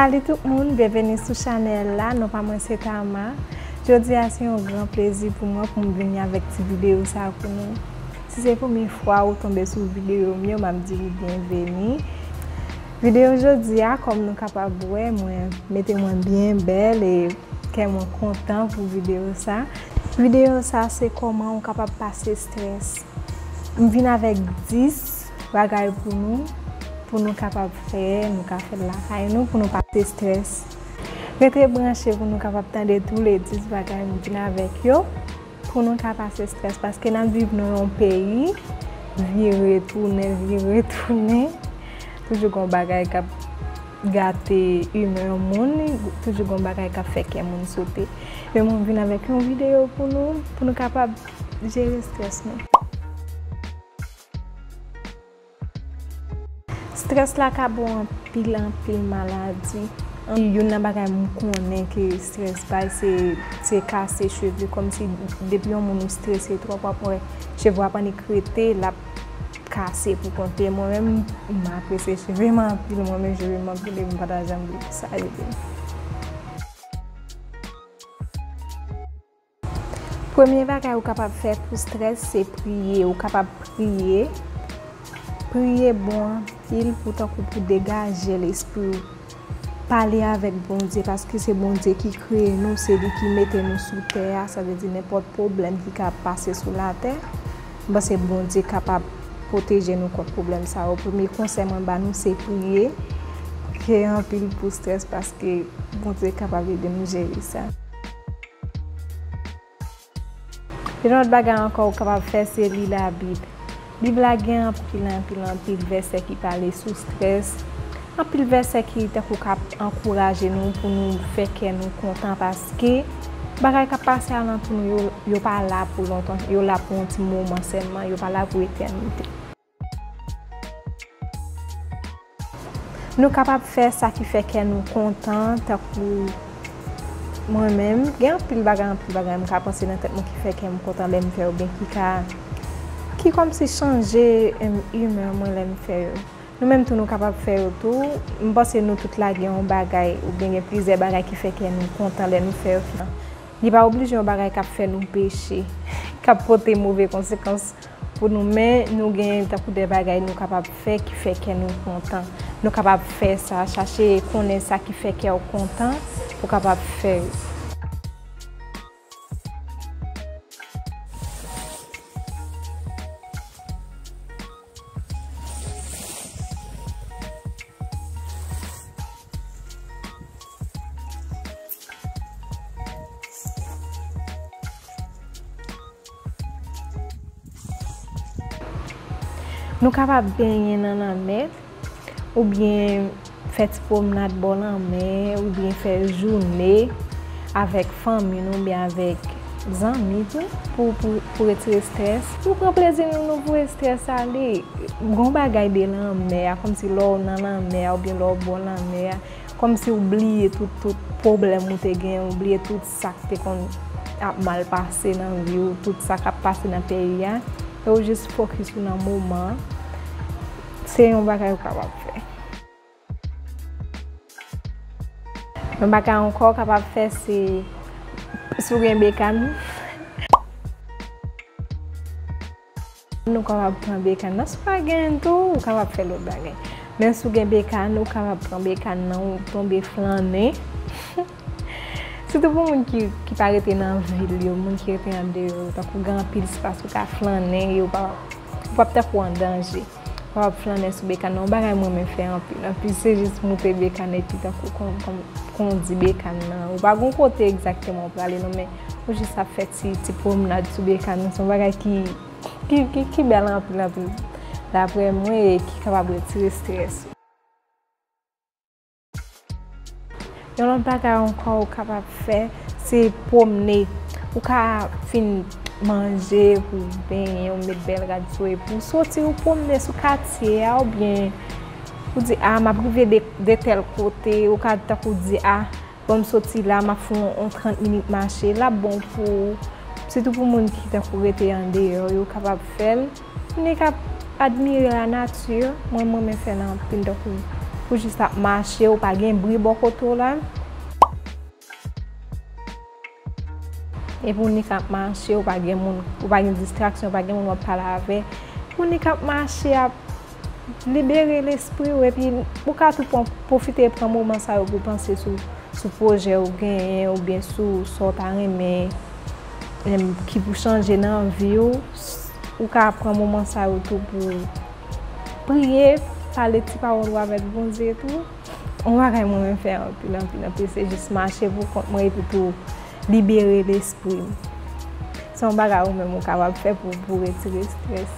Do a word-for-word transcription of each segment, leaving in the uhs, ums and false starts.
Salut tout moun, byenveni sou chanèl la, non pa mwen se Tama. Jodi a se yon gran plezi pou mwen pou m vini avèk ti videyo sa pou nou. Si se premye fwa ou tonbe sou videyo m yo, m ap di w byenveni. Videyo jodi a, kòm nou kapab wè, mwen mete mwen byen bèl e kè mwen kontan pou videyo sa. Videyo sa se kòman ou kapab pase strès. M vin avèk dis bagay pou nou, pou nou kapab fè, nou ka fè l lakay nou, pou nou pase strès. Rete branche pou nou kapab tande tou le dis bagay m vin avèk yo, pou nou ka pase strès, paske n ap viv nan yon peyi, vire tounen, vire tounen, toujou gon bagay k ap gate imè yon moun, toujou gon bagay k ap fè kè moun sote. Men mwen vin avèk yon videyo pou nou, pou nou kapab jere strès nou. Strès la ka ba w anpil, anpil maladi. Youn nan bagay m konnen ke strès bay, se, se kase cheve. Kòmsi depi yon moun ou strese twòp, w ap wè cheve w ap annik rete, l ap kase pou kont li. Mwen menm, m apresye cheve m anpil, mwen menm cheve m anpil, e m pa ta janm bliye sa, epi Premye bagay ou kapab fè pou strès, se priye. Ou kapab priye. Priye bon anpil pou tankou pou degaje lespri w. Pale avèk Bondye, paske se Bondye ki kreye nou, se li ki mete nou sou tè a, sa vle di nenpòt pwoblèm ki ka pase sou latè, m panse Bondye kapab pwoteje nou kont pwoblèm sa yo. Premye konsèy mwen ba nou se priye. Priye anpil pou strès, paske Bondye kapab ede nou jere sa. Yon lòt bagay ankò ou kapab fè, se li Labib. Bib la gen anpil, anpil, anpil vèsè ki pale sou strès. Anpil vèsè ki tankou k ap ankouraje nou pou nou fè kè nou kontan, paske bagay k ap pase alantou nou yo, yo pa la pou lontan. Yo la pou yon ti moman sèlman, yo pa la pou etènite. Nou kapab fè sa ki fè kè nou kontan, tankou mwen menm. Gen anpil bagay, anpil bagay m ka panse nan tèt mwen ki fè kè m kontan lè m fè yo, oubyen ki ka, ki kòmsi chanje, em, imè mwen lè m fè yo. Nou menm tou, nou kapab fè yo tou. M panse nou tout la gen yon bagay, oubyen gen plizyè bagay ki fè kè nou kontan lè nou fè yo. Li pa oblije yon bagay k ap fè nou peche, k ap pote move konsekans pou nou, men nou gen tankou de bagay nou kapab fè ki fè kè nou kontan. Nou kapab fè sa, chache konnen sa ki fè kè w kontan, pou kapab fè yo. Nou kapab benyen nan lanmè, oubyen fè ti pwomnad bò lanmè, oubyen fè jounen avèk fanmi nou, oubyen avèk zanmi tou, pou, pou, pou retire strès. Nou pran plezi nou, nou voye strès ale. Gon bagay de lanmè a, kòmsi lè w nan lanmè a, oubyen lè w bò lanmè a, kòmsi w bliye tout, tout pwoblèm ou te gen, ou bliye tout sa k te konn ap mal pase nan vi w, tout sa k ap pase nan peyi a, e w jis fokis ou nan moman an, se yon bagay ou kapab fè. Yon bagay ankò w kapab fè, se si w gen bekàn, nou kapab pran bekàn nan. Si w pa gen tou, ou kapab fè lòt bagay. Men si w gen bekàn, ou kapab pran bekàn nan, ou tonbe flannen. Sitou pou moun ki, ki pa rete nan vil yo, moun ki rete andeyò, tankou gen anpil espas ou ka flannen, e ou pa, ou p ap tankou an danje. Ou p ap flannen sou bekàn nan, yon bagay mwen renmen fè anpil. Anpil, se jis moute bekàn epi tankou kon, kon, kondi bekàn nan. Ou pa gon kote egzakteman ou prale non, men ou jis ap fè ti, ti pwomnad sou bekàn nan. Se yon bagay ki, ki, ki, ki bèl anpil, anpil, daprè mwen, e ki kapab retire strès ou. Yon lòt bagay ankò ou kapab fè, se pwomne. Ou ka fin manje, epi w benyen, ou met bèl rad sou, epi w soti, ou pwomne sou katye a, oubyen ou di, "A, m ap rive de, de tèl kote," ou ka tankou di, "A, bon, m soti la, m ap fè yon, yon trant minit mache," l ap bon pou ou. Sitou pou moun ki tankou rete andeyò, yo kapab fè l. Moun ki ap admire lanati, mwen, mwen renmen fè l anpil, tankou Ou jis ap mache, ou pa gen bri bò kote w la. Epi ou nik ap mache, ou pa gen moun, ou pa gen distraksyon, ou pa gen moun w ap pale avè. Ou nik ap mache, ap libere lespri w, epi ou ka tou pran, pwofite pran moman sa yo pou panse sou, sou pwojè ou genyen, oubyen sou sa w ta renmen, em, ki pou chanje nan vi w. Ou ka pran moman sa yo tou pou priye, pale ti pawòl ou avèk Bondye tou. Yon bagay mwen renmen fè anpil, anpil, anpil, se jis mache pou kont mwen epi tou libere lespri m. Se yon bagay ou menm ou kapab fè pou, pou retire estrès.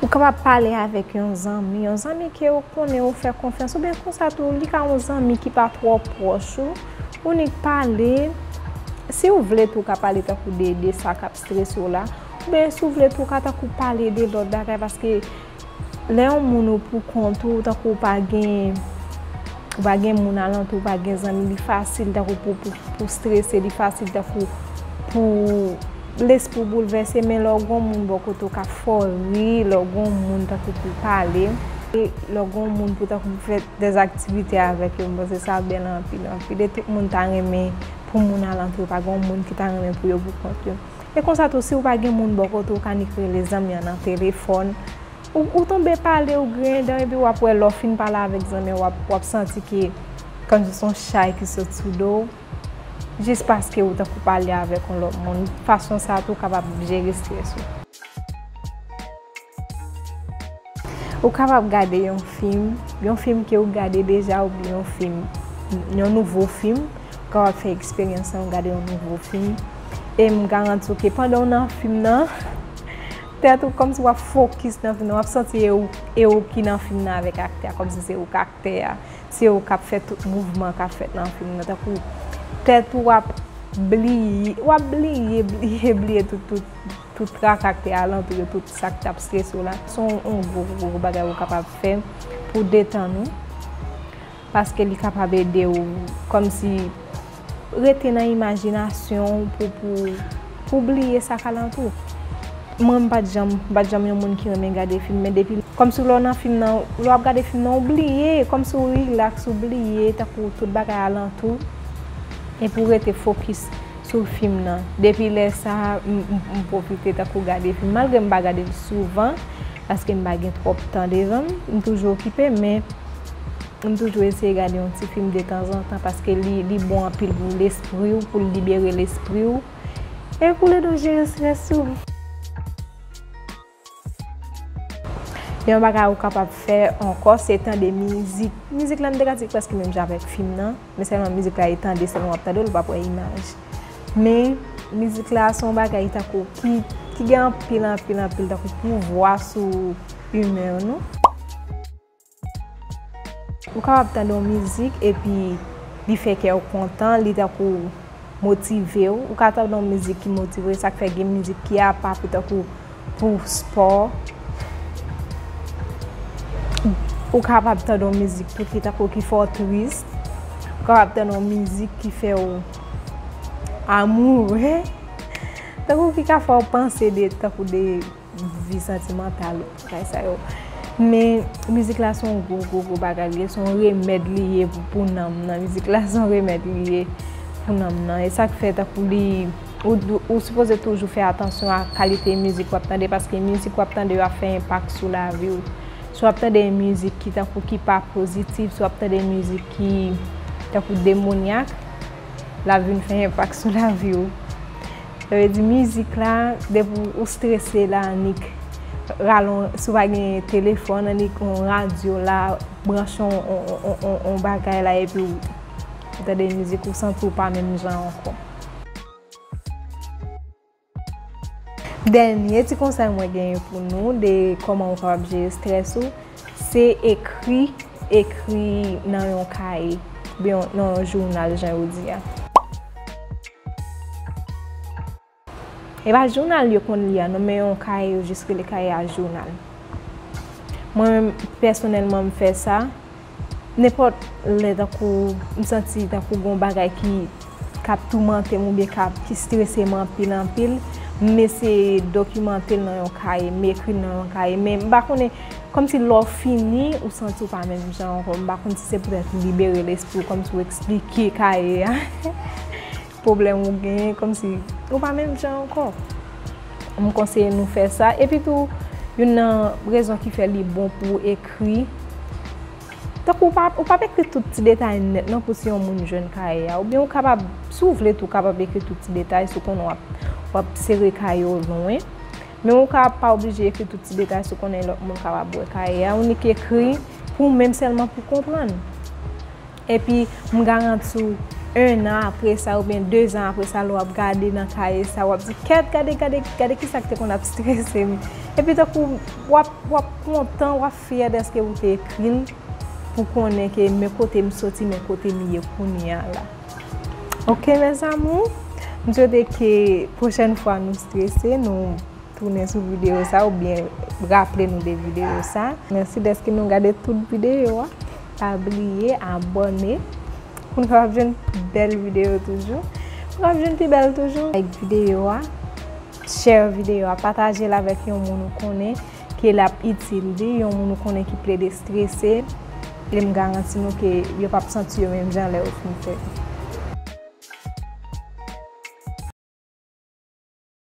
Ou kapab pale avèk yon zanmi, yon zanmi ke ou konnen ou fè konfyans, oubyen konsa tou, li ka yon zanmi ki pa twò pwòch ou, ou nik pale. Si ou vle tou, ou ka pale tankou de, de sa k ap strese w la, oubyen si ou vle tou, ou ka tankou pale de lòt bagay, paske lè yon moun ou pou kont ou, tankou ou pa gen, ou pa gen moun alantou, ou pa gen zanmi, li fasil tankou pou, pou, pou strese, li fasil tankou pou lespri w boulvèse, men lè w gen yon moun bò kote w k ap fè w ri, lè w gen yon moun tankou pou w pale, e lè w gen yon moun pou tankou pou fè dèzaktivite avèk yo, m panse sa bèl anpil, anpil. E tout moun ta renmen pou moun alantou yo pa gen yon moun ki ta renmen pou yo pou kont yo. E konsa tou, si w pa gen moun bò kote w, ou ka nik rele zanmi an nan telefòn. Ou, ou tonbe pale, ou griyen dan, epi w ap wè lè w fin pale avèk zanmi an, w ap, w ap santi ke kòmsi se yon chay ki sot sou do w, jis paske ou tankou pale avèk yon lòt moun. Fason sa a tou kapab jere estrès ou. Ou kapab gade yon fim, yon fim ke ou gade deja oubyen yon fim, yon nouvo fim. Ou kapab fè eksperyans lan, ou gade yon nouvo fim. E m garanti w ke pandan w nan fim nan, tèt ou kòmsi w ap fokis nan fim nan, w ap santi e ou, e ou ki nan fim nan avèk aktè a, kòmsi se ou k aktè a, se ou k ap fè tout mouvman k ap fèt nan fim nan. Tankou tèt ou ap bliye, w ap bliye, bliye, bliye tout, tout, tout traka k te alantou yo, tout sa k t ap strese w la. Se yon, yon gwo, gwo, gwo bagay ou kapab fè pou detann ou, paske li kapab ede w kòmsi rete nan imajinasyon w pou, pou, pou bliye sa k alantou w. Mwen, m pa t janm, m pa t janm yon moun ki renmen gade fim, men depi, kòmsi lè w nan fim nan, lè w ap gade fim nan, ou bliye, kòmsi w rilaks, ou bliye, tankou tout bagay alantou w, epi w rete fokis sou fim nan. Depi lè sa a, m, m, m pwofite tankou gade fim, malgre m pa gade l souvan, paske m pa gen twòp tan devan m, m toujou okipe, men m toujou eseye gade yon ti fim detanzantan, paske li, li bon anpil pou lespri w, pou l libere lespri w, e pou l ede w jere estrès ou. Yon bagay ou kapab fè ankò, se tande mizik. Mizik la, m te ka di prèske menm jan avèk fim nan, men sèlman mizik la, e tande sèlman w ap tande l, ou p ap wè imaj. Men mizik la, se yon bagay tankou ki, ki gen anpil, anpil, anpil tankou pouvwa sou imè nou. Ou kapab tande yon mizik epi li fè kè w kontan, li tankou motive w. Ou ka tande yon mizik ki motive w, e sa k fè gen mizik ki apa pou tankou pou spò. Ou kapab tande yon mizik tou ki tankou ki fè w tris. Ou kapab tande yon mizik ki fè w amoure. Tankou ki ka fè w panse de, tankou de vi santimantal, bagay sa yo. Men mizik la se yon gwo, gwo, gwo bagay li ye, se yon remèd li ye pou, pou nanm nan. Mizik la se yon remèd li ye pou nanm nan. E sa k fè tankou li, ou, ou sipoze toujou fè atansyon a kalite mizik w ap tande, paske mizik w ap tande yo ap fè enpak sou lavi w. Si w ap tande mizik ki tankou ki pa pozitif, si w ap tande mizik ki tankou demonyak, l ap vin fè enpak sou lavi w. Sa vle di mizik la, depi w strese la, annik rale yon, si w pa gen telefòn, annik yon radyo la, branche yon, yon, yon, yon, yon bagay la, epi w, w tande mizik, ou santi w pa menm jan ankò. Dènye ti konsèy mwen genyen pou nou de kòman ou kapab jere estrès ou, se ekri, ekri nan yon kaye, oubyen nan yon jounal, jan yo di a. E pa jounal yo konn li a non, men yon kaye, yo jis rele kaye a jounal. Mwen menm, pèsonèlman, m fè sa. Nenpòt lè, tankou m santi tankou gon bagay ki, k ap toumante m oubyen k ap, ki strese m anpil, anpil, M eseye dokimante l nan yon kaye, m ekri l nan yon kaye, men m pa konnen, kòmsi lè w fini, ou santi w pa menm jan ankò. M pa konn si se poutèt ou libere lespri w, kòmsi w eksplike kaye a pwoblèm ou genyen, kòmsi ou pa menm jan ankò. M konseye nou fè sa. Epi tou, youn nan rezon ki fè li bon pou w ekri, tankou ou pa, ou p ap ekri tout ti detay nèt non pou si yon moun jwenn kaye a. Oubyen ou kapab, si w vle tou, ou kapab ekri tout ti detay si w konnen w ap, w ap sere kaye w lwen. Men ou ka pa oblije ekri tout ti detay si w konnen lòt moun kapab wè kaye a. Ou nik ekri pou ou menm sèlman pou konprann. Epi, m garanti w, en an apre sa, oubyen de zan apre sa, lè w ap gade nan kaye sa, w ap di, "Kèt, gade, gade, gade kisa k te konn ap strese m." Epi, tankou, w ap, w ap kontan, w ap fyè dèske ou te ekri l, pou konnen ke men kote m soti, men kote m ye kounye a la. Ok, mes amours, m swete ke pwochèn fwa nou strese, nou tounen sou videyo sa oubyen raple nou de videyo sa. Mèsi dèske nou gade tout videyo a. Pa bliye abòne pou n kapab jwenn bèl videyo toujou. Pou n kapab jwenn pi bèl toujou. Like videyo a, share videyo a, pataje l avèk yon moun ou konnen ke l ap itil li, yon moun ou konnen ki plede strese. E m garanti nou ke yo p ap santi yo menm jan lè yo fin fè